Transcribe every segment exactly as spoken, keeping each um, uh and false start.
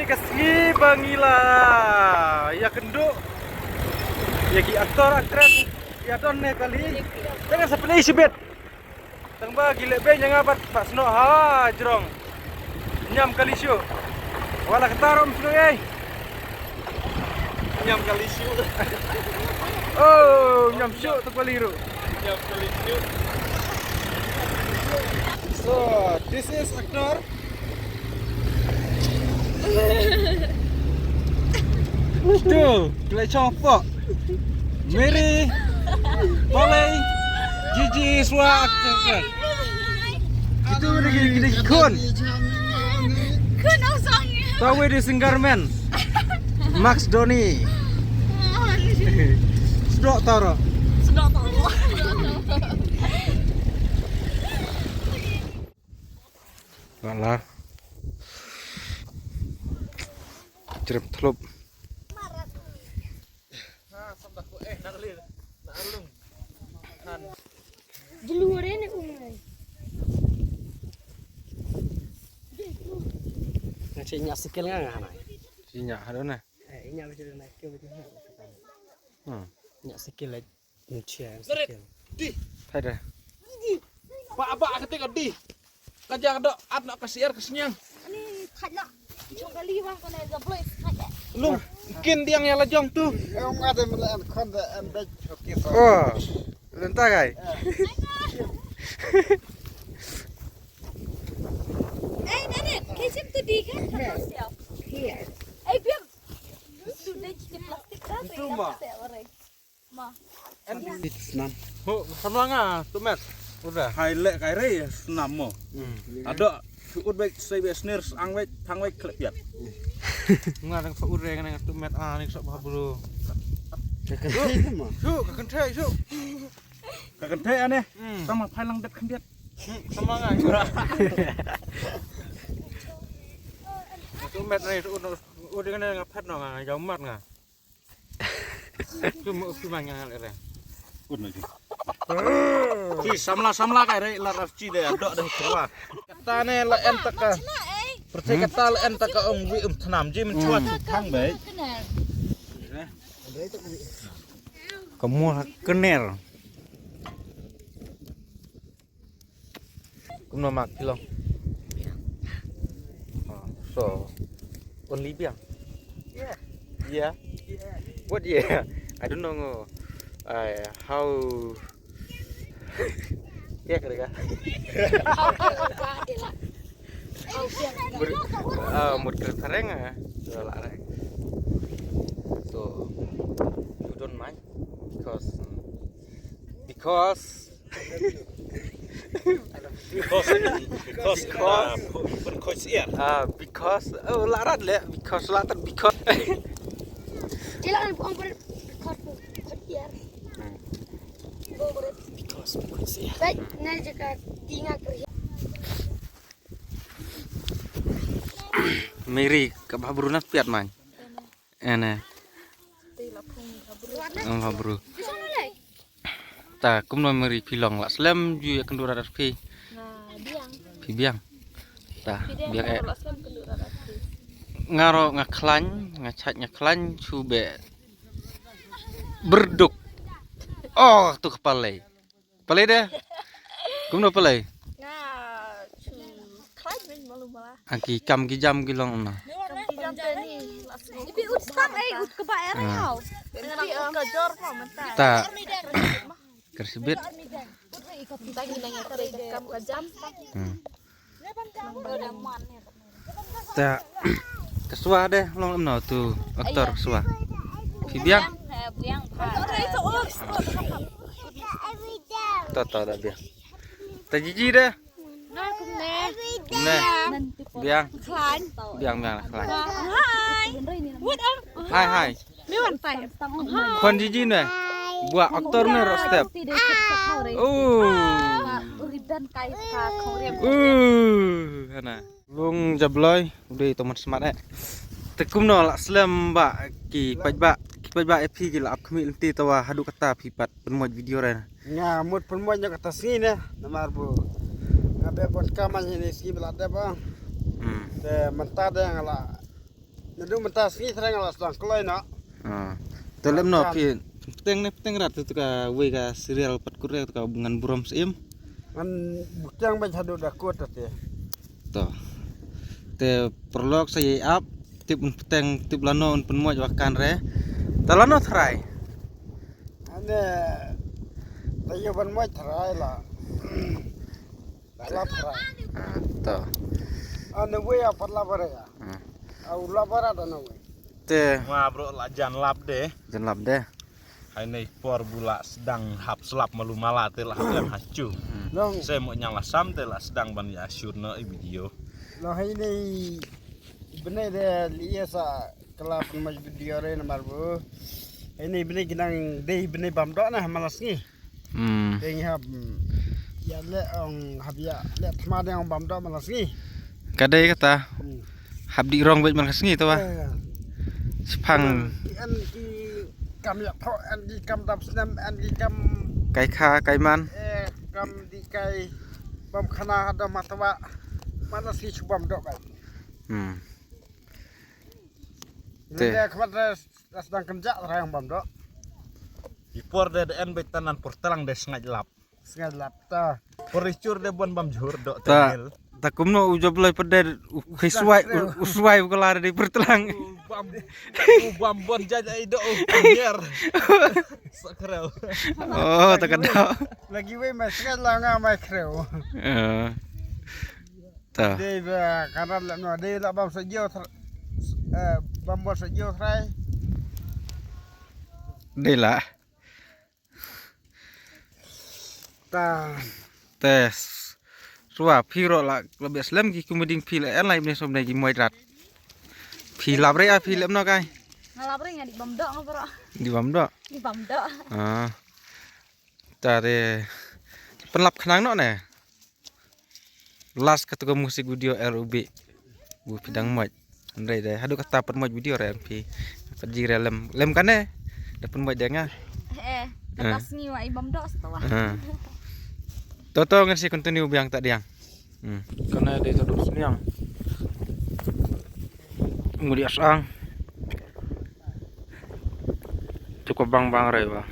Ka sngi ba ngi la ïakynduh ïa ki actor actress, ïa don ne kali. Tang sa pynlong shibit. Tang ba ki leh beiñ ïa nga bad Bah Snoh ha jrong. Ñiam kali shuh. Wat la kata ruh ym sngewthuh ei. Ñiam kali shuh. Oh, ñiam shuh tu kali ruh. Ñiam kali shuh. So, this is actor. Stu, ki la shong hapoh. Mary, Polly, Gigi, Swa, actor. Kitu lagi, kita khun. Khun ong song. Tahu di Singgarmen. Max Doni. Sedok taro. Sedok taro. Wala. Trip tlup. Jlure ne umai. Nga che nya sikil nga nga hanai. Nya hado na. Eh, nya betul na ke betul. Hmm. Nya sikil lagi. Nya sikil. Di. Pada. Ba ba ka te ka di. Ka ja ka dok at na ka siar ka sniang. Ani thaj la. Jong kali bang kane ga bloi thaj la. Lung kin diang ïa la jong tu. Em nga de mla em khon de em bej hoki so. Oh. Lenta kai. Ei, Nanet, kecim tu di kan? Ei, biar. Tu de plastik kan? Tu ma. Snam. Ho, sama nga, tu met. Udah. Hai lek kai re, snam mo. Hmm. Ada, sukut baik, saya baik, snir, sang baik, thang baik, klep piat. Nga dang fa udah, nga tu met, ah, ni sok bah bro. Ka kentei tu mo. Su, ka kentei, su. Ka kentei ane. Hmm. Sama phai lang det khyndiat. Hmm, sama nga. Tu met ni, su, udah nga phet no, nga jauh mat nga. Ki samla samla ka re la raf chi de dok de kerwa. Kata ne la en taka. Percaya kata la en taka ong wi um thnam ji men chwa thang be. Kamu kener. Kumno Mark phi long? Oh, so only biang? Yeah. Yeah. Yeah. What yeah? I don't know. Uh, how? Yeah, kare ka. Mut kare pareng ah. So you don't mind because because Because, because, because, uh, because, yeah. Ah, because, oh, la rat le, because la tat, because. Jela kan buang ber, because, because, yeah. Hmm. Buang ber. Because, because, yeah. Baik, na jaka tinga kerja. Mary, ka bah bru na piat man. Ene. Ene. Te la phung ka bru. Ong ka bru. Ta kumno Mary phi long la slem ju ïa kynduh radar phi. Nga biang. Phi biang. Ta biang eh. Nga ro nga khlaiñ, nga chait nga khlaiñ chu be. Berduk. Oh, tu kepalai. Palei de. Kumno palei? Nga chu khlaiñ men malu mala. Ang ki kam ki jam ki long na. Kam ki jam te ni. Ipi ut skam ei ut keba era hau. Nga ka jor pa menta. Ta. Kersibit. Menta ki nang ïa kare ka kam ka jam. Hmm. Ta ka swa de long em no tu aktor swa. Phi biang. Ta ta da biang. Ta Jiji de. Ne. Biang. Biang biang khlaiñ. Hai hai. Khwan Jiji ne. Bua aktor ne ro step. Oh. Uh, hana. Long jabloi, u dei to mat smat eh. Te kumno la slem ba ki paidbah, ki paidbah eh phi ki la ap khmih lynti tawa haduh kata phi pat pynmoj video re. Nga mut pynmoj na kata sngi ne, namar bu nga be pon kama ne sngi ba la dep ba. Hmm. Te mynta de nga la Naduh mynta sngi thrang la sdang kloi na. Ah. Te lem no phi pteng ne pteng rat tu ka wei ka serial pat kur tu ka ngan burom sim. Ngan buktiang ba haduh da kut te. To. Te perlok sa ye ap tip un pteng tip lano un pynmoj wa kan re. Ta lano thrai. Ane ta yo ban moj thrai la. Lap thrai. Ah, to. Ane wei a pat lap bare ya. Ah. Au lap bare da na wei. Te. Wa bro la jan lap de. Jan lap de. Hai nei por bu la sdang hap slap malu mala te la hap lem hachu. Long. Se mo nyang la sam te la sdang ban ya shoot no i video. Long hai nei bne de liya sa kala pun maj video re namar bu. Hai nei bne ginang dei bne bam do na malas ngi. Hmm. Dei ngi hap ya le ong hap ya le thma de ong bam do malas ngi. Ka dei kata. Hmm. Hap di rong bej malas ngi to wa. Eh. Sipang. Ki en ki kam yak tho en ki kam dap snem en ki kam kai kha kai man. Eh, kam di kai bam khana hada matwa. Mana si chu bam do kai. Hmm. Te. Nde khmat ras ras dang kam jak rang bam do. I por de de en bej tanan por telang de sngai lap. Sngai lap ta. Por i chur de bon bam jhur do ta. Ta kumno u job lai pede u khiswai u swai u kala de per telang. U bam u bam bon jaj ai do u nyer. Sakrel. Oh, ta ka do. Lagi wei mai sngai la nga mai kreu. Eh. Ta. Dei ba kanan la no dei la bam sa jio thra-, eh, bam bor sa jio thrai. Dei la. Ta. Tes. Sua phi ro la la bes lem ki kumeding phi la en lai ne som ne ki moi rat. Phi lap re a phi lem no kai. Nga lap re nga di bam do nga bro. Di bam do. Di bam do. Ah. Ta re. Penlap khnang no ne. Last kata ka music video R U B. Bu phi dang moj. Ndai dai hadu kata pat moj video re phi. Pat ji re lem lem kane. Da pun moj de nga. Eh, kata sngi wa ibam dok setawa. Ha. Toto ngan si continue biang tak diang. Hmm. Kane dei sadu sniang. Ngudi asang. Cukup bang bang re ba.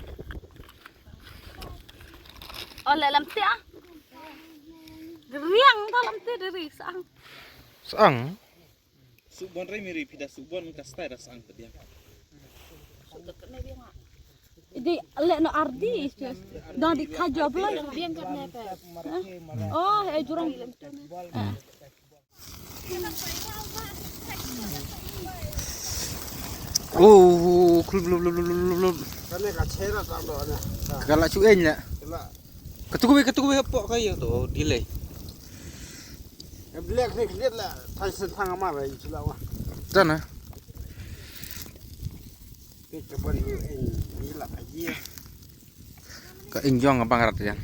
Oh, le lam te ah. Geriang ta lam te dari sang. Sang. Subon re miri pida subon ka stai da sang pediang. Idi le no ardi. Dang di kajo belai. Biang kat ne pe. Oh, eh jurang. Oh, klub klub klub klub klub. Kane ka chera tang do ne. Ka la chu enya. Ka la. Ka tu ka tu ka pok ka ya to delay. Black ne klet la thai sen thang ma ba chu la wa. Tana. Ke ka ban yu en ni la ka ye. Ka injong ka bang rat yan.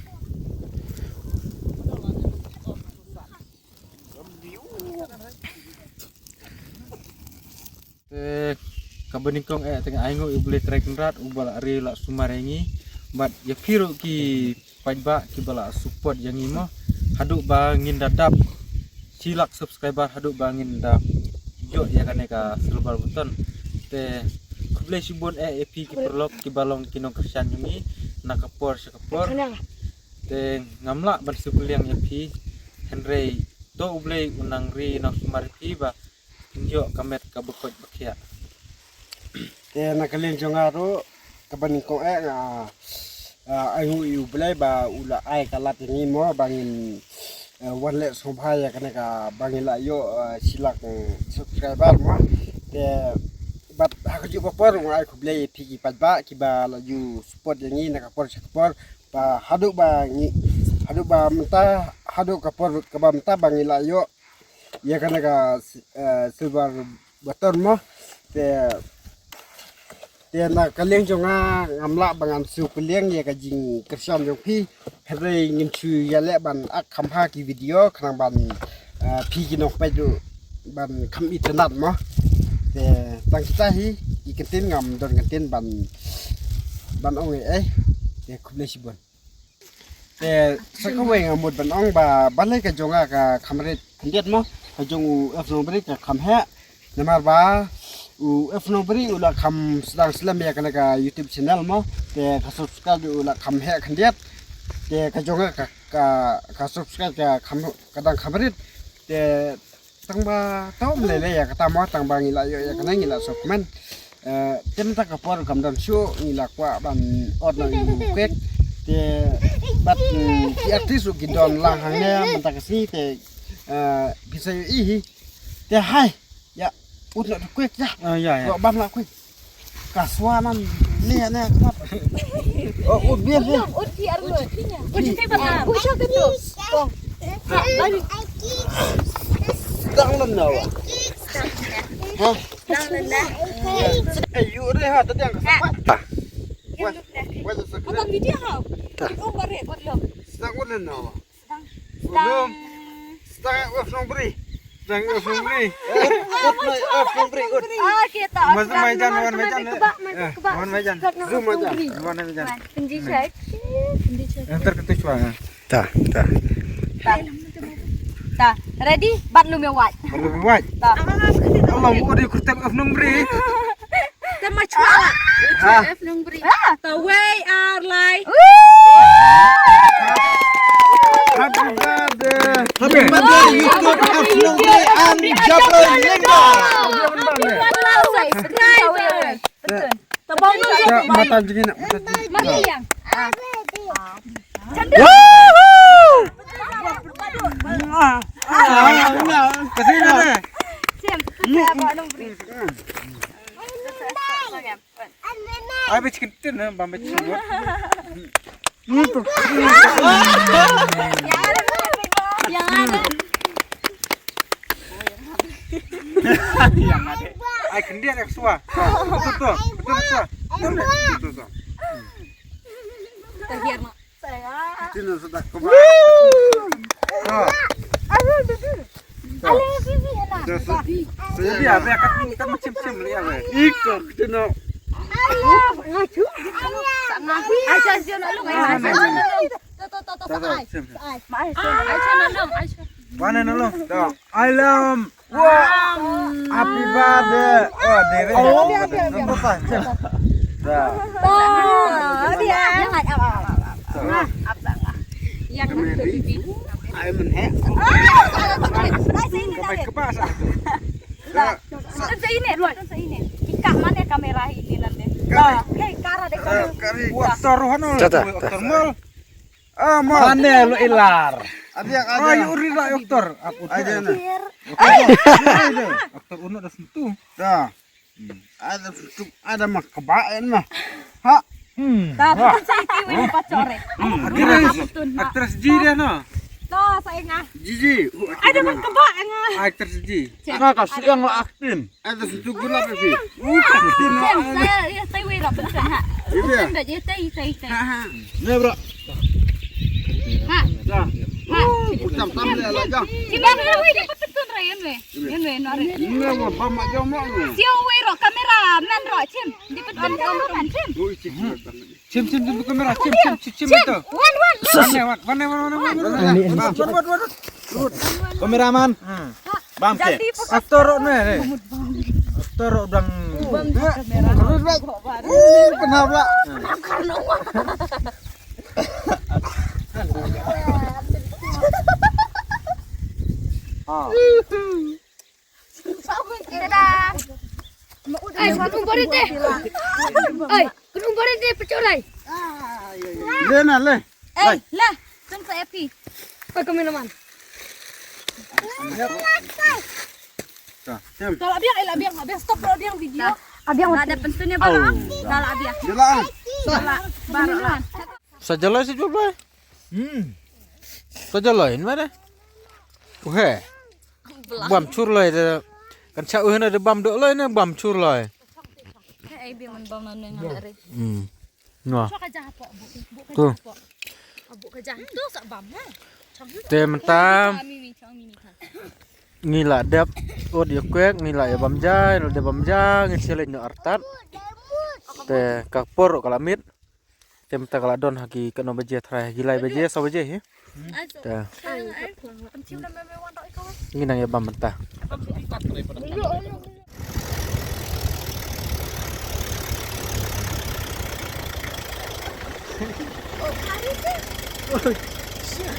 Te kaba nyngkong eh te nga ai nguh ïa u Blei Trai Kynrad uba la ri la sumar ïa ngi bad ïa phi ruh ki paidbah kiba la support ïa ngi mo. Haduh ba ngin da dap shi lak subscriber haduh ba ngin da ïoh ïa kane ka silver button. Te khublei shibun eh ïa phi ki paralok kiba long ki nongkyrshan jong ngi na ka por sha ka por. Te ngam lah ban shu pynliang ïa phi hynrei to u Blei u nang ri nang sumar ïa phi ba phin ïoh ka met kaba koit ba khiah. Te na ka liang jong nga ruh kaba nyngkong eh nga ai nguh ïa u Blei ba u la ai ka lad ïa ngi mo ba ngin wan leh sngewbha ïa kane kaba ngin la ïoh shi lak subscriber mo. Te bad ha kajuh ka por nga ai khublei ïa phi ki paidbah kiba la ju support ïa ngi na ka por sha ka por ba haduh ba ngi haduh ba mynta haduh ka por kaba mynta ba ngi la ïoh ïa kane ka silver button mo. Te te na ka liang jong nga ngam lah ba ngan shu pynliang ïa ka jingkyrshan jong phi. Hynrei ngin shu ïaleh ban ak kham ha ki video khnang ban phi ki nongpeit ruh ban kham itynnad mo. Te tang kita hi ki kyntien ngam don kyntien ban ban ong ei ei. Te khublei shibun. Te sa kawei nga mut ban ong ba balei ka jong nga ka kham rit khyndiat mo, ka jong u F Nongbri ka kham heh. Namar ba U F Nongbri u la kham sdang slem ïa kane ka YouTube channel mo. Te ka subscribe u la kham heh khyndiat. Te ka jong ka, ka, ka subscribe ka kham, ka dang kham rit. Te tang ba tau mlei lei ïa kata mo, tang ba ngi la ïoh ïa kane ngi la sngewkmen. Eh, te mynta ka por kam don shuh, ngi la kwah ban ot na u kwek. Te bad, mm, ki artist ruh ki don lang hangne mynta ka sngi te, eh, phi sa ïohi hi. Te hai, ïa, ut noh te kwek ïa. Ah, ïa, ïa. Ïoh bam la kwek. Ka swa nam ne ne kap. Oh, ut biang biang. Ut phi arngut. Ut phi bata. Ut sha katu. Dang lem na wa. Ha? Dang lem na. Ayu re ha, tadi ang kasapa. Wah, wah, sakit. Video ha. Ta. Oh, bare, buat lo. Sedang ulun na wa. Sedang. Ulun. Sedang F Nongbri. Sedang F Nongbri. Ut, ut, mai, F Nongbri, ut. Ah, kita. Mas mai jan, wan mai jan. Kebak, mai, eh, kebak. Wan mai jan. Zoom mai jan. Wan mai jan. Wan, penji check. Penji check. Enter ke tu chwa. Ta, ta. Ta. Ta. Ready? Bat lu me wait. Bat lu me wait. Ta. Allah, oh, dia kurtang F Nongbri. Te ma chwa. Ha? F Nongbri. Ah. Tawei ar lai. Happy birthday. Happy birthday, you could have Nongbri and Jabra Lingga. Subscriber. Betul. Tabang dulu. Ya, mata jingin, mata jingin. Mata yang. Ah. Woohoo! Kasi na na. Siap, siap, Nongbri. Ai, bit chicken tin na, bam bit chicken. Yang ada. Yang ada. Ai, kendi ada kesuwa. Betul tu. Betul kesuwa. Betul tu. Terakhir, Mak. Sini sudah kebak. Ayo, bibi. Ayo, bibi, enak. Bibi, apa ya? Kan, kan macam-macam lihat, weh. Iko, kita nak. Ayo, ngaju. Aisyah, Aisyah, nak lu, Aisyah. Tuh, tuh, tuh, tuh, Aisyah. Aisyah, nak lu, Aisyah. Mana nak lu? Tuh. Alam. Wah. Happy birthday. Oh, dere. Oh, biar, biar, biar. Dah. Tuh, dia. Jangan, apa, apa, apa, apa. Tuh. Apa, apa. Yang Kemeri. Ai men he. Kemai kebas ah. Dah. Dah. Dah, sa ini, Ron, sa ini. Ika mana kamera ini nanti? Kari. Dah. Hei, kara deh. Eh, kari. Wah, taruhan. Tata, tata. Termal. Ah, ma. Mane lo ilar. Abiak aja. Ayo uri la doktor. Aku aja na. Doktor uno dah sentuh. Dah. Ada sentuh, ada mah kebaen mah. Ha. Hmm. Dah, betul saya kiwi ni pacore. Aktris, aktris G dia no. Dah, saya ngah. G G. Ada mah kebaen ngah. Aktris G. Nah, kasih yang lo aktin. Ada satu gula pesi. Bukan. Saya, ya, saya wira betul ha. Iya. Betul dah je, saya, saya, saya. Ha ha. Ni bro. Ha. Dah. Ha. Putam tam le la jang. Sila ni wei dia betul Ryan wei. Yan wei nari. Ni mau bam aja mau ni. Sio wei ro kamera man ro chim. Dia betul kamera man chim. Oh, isi. Chim, chim, chim, kamera, chim, chim, chim, chim, itu. Wan, wan, wan. Wan, wan, wan, wan, wan, wan. Wan, wan, wan, wan. Kameraman. Bam ke. Jaldi pakai. Aktor ne, ne. Aktor dang. Bam kamera. Terus, Bang. Uh, pernah pula. Ah. Tada. Ai, kudung barit deh. Ai, kudung barit deh, pecorai. Le na, le. Ai, lah. Tun sa epi. Oi, kameraman. Dah, jam. Dah lah biang, eh, lah biang, lah biang. Stop dulu biang video. Dah. Ada pentunnya baru. Dah lah biang. Dah lah. Dah lah, baru lah. Sa jalai, sa jalai. Hmm. Sa jalai, mana? Uhe. Bam chur lai de. Kan cha uhe na de bam dok lai na bam chur lai. Hei, ai bi man bam na neng ada re. Hmm. Noh. Chua ka jah pok, bu, bu ka jah pok. Bu ka jah tu sa bam na. Te mynta ngi la dep ot ïa kwek, ngi la ïa bam ja, ngi la dep bam ja, ngi sha leit noh artat. Te ka por ka la miet. Te mynta ka la don ha ki katno baje trai, ha ki lai baje, saw baje hi. Te ngi nang ïa bam mynta. Oh, hari tu. Oh, shit.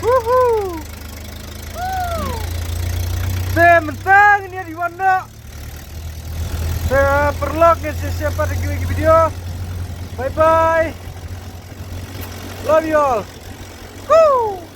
Woohoo! Te mynta ngin ïa wan noh. Te paralok, ngin sa ïashem pat ha kiwei ki video. Bye bye. Love you all. Woo!